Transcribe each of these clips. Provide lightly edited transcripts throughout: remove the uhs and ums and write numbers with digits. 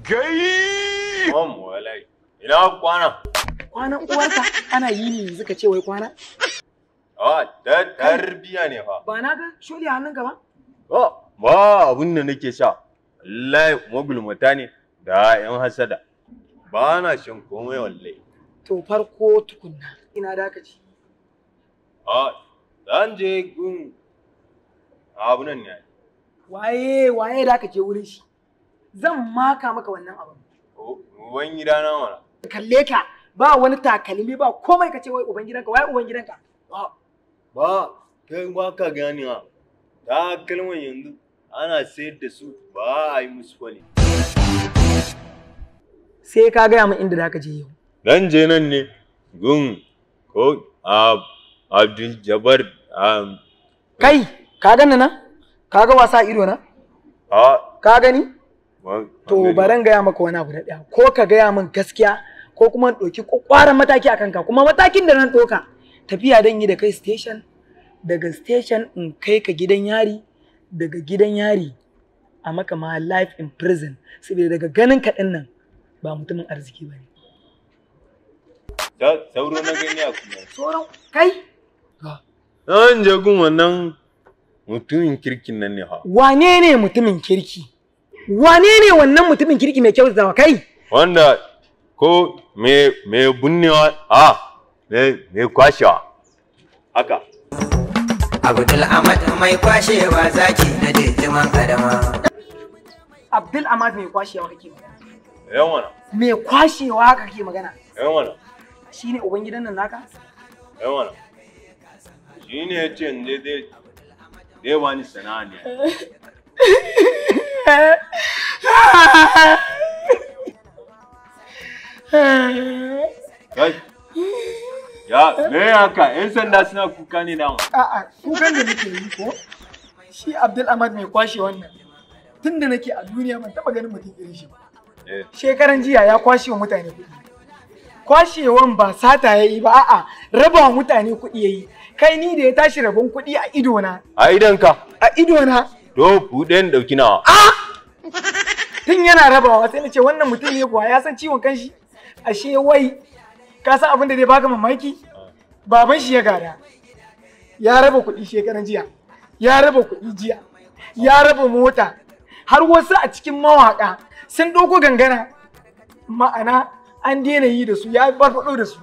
Gai! Wallahi. Ina kwana? Kwanan uwarka ana yi ne yanzu ka ce wai kwana? Ah, da tarbiya ne fa. Ba na ga sholi a hannunka ba? Oh, ba abun da nake sha. Wallahi magulmata ne da yan hasada. Ba na shan komai wallahi. To farko tukunna ina da ka ci. Ah, zan je gun abunan ne. Waye waye da ka je wurin shi? Zan maka maka wannan abin. Uban gidana mana. Kalle ka ba wani takalmi ba komai ka ce wai uban gidanka, waye uban gidanka? Ba kai ba ka ganewa. Takalman yanzu ana sayar da su ba a yi musu kwali. Sai ka gaya min inda zaka je yau. Zan je nan ne gun ko Abdul Jabbar. Kai ka gani na? Ka ga wasa ido na? Ka gani? To baran gaya maka wani abu na ɗaya, ko ka gaya min gaskiya ko kuma in ɗauki ƙwaƙwaran mataki a kanka, kuma matakin da nan ɗauka tafiya dan yi da kai station, daga station in kai ka gidan yari, daga gidan yari a maka ma life in prison, saboda daga ganin ka ɗin nan ba mutumin arziki ba ne. Sauro na gani a kuma. Sauran kai? Zan je gun wannan mutumin kirkin nan ne ha. Wane ne mutumin kirki? Wane ne wannan mutumin kirki mai kyautatawa kai? Wanda ko me bunnewa a me kwashewa haka. Abdul Ahmad mai kwashewa zaki na dijiman adama. Abdul Ahmad mai kwashewa kake magana? Yan wana. Mai kwashewa kake magana? Yan wana. Shine uban gidan nan naka? Yan wana. Shine yace in je dai bani sana'a ne. Kai. Ya, me haka? 'Yan sanda suna kuka ne dama. A'a, kukan da nake yi ko? Shi Abdul Ahmad mai kwashe wannan. Tun da nake a duniya ban taɓa ganin mutum irin shi ba. Shekaran jiya ya kwashe wa mutane kuɗi. Kwashewan ba sata ya yi ba, a'a, raba wa mutane kuɗi ya yi. Kai ni da ya tashi rabon kuɗi a idona. A idonka? A idona. To, buɗe ni ɗauki nawa. Tun yana rabawa sai na ce wannan mutum ne kuwa ya san ciwon kanshi. Ashe wai ka san abin da zai baka mamaki? Baban shi ya gada. Ya raba kuɗi shekaran jiya. Ya raba kuɗi jiya. Ya raba mota. Har wasu a cikin mawaƙa sun ɗauko gangana. Ma'ana an daina yi da su, ya farfaɗo da su.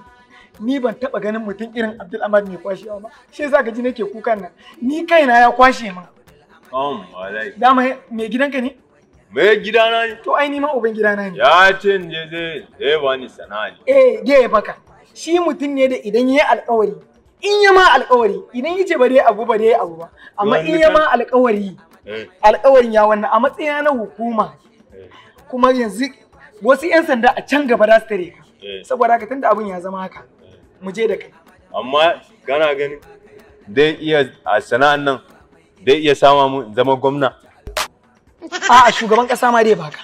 Ni ban taɓa ganin mutum irin Abdul Ahmad mai kwashewa ba. Shi yasa ka ji nake kukan nan. Ni kaina ya kwashe min. Dama mai gidanka ne? Mai gidana ne. To ai ni ma uban gidana ne. Ya ce in je zai bani sana'a ne. Eh, zai baka. Shi mutum ne da idan yayi alƙawari, in ya ma alƙawari, idan ya ce ba dai abu ba dai abu ba. Amma in ya ma alƙawari, alƙawarin ya wannan a matsayina na hukuma. Kuma yanzu wasu 'yan sanda a can gaba za su tare ka. Saboda haka tunda abin ya zama haka, mu je da kai. Amma kana ganin zai iya a sana'an nan zai iya sama mu zama gwamna. A'a, shugaban kasa ma dai baka.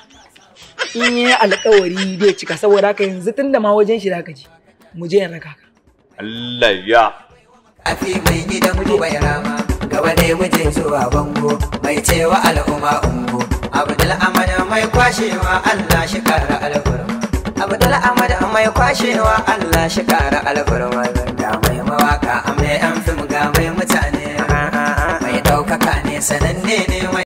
In yi alƙawari dai cika, saboda haka yanzu tunda ma wajen shi zaka je, mu je in raka ka. Allah ya. Afi mai gidan mu bai rama, gaba ne mu je zuwa bango, mai cewa al'umma ungo. Abdul Ahmad mai kwashewa Allah shi kara alfarma. Abdul Ahmad mai kwashewa Allah shi kara alfarma. Ga mai mawaka, mai an fim, ga mai mutane. Mai ɗaukaka ne sananne ne.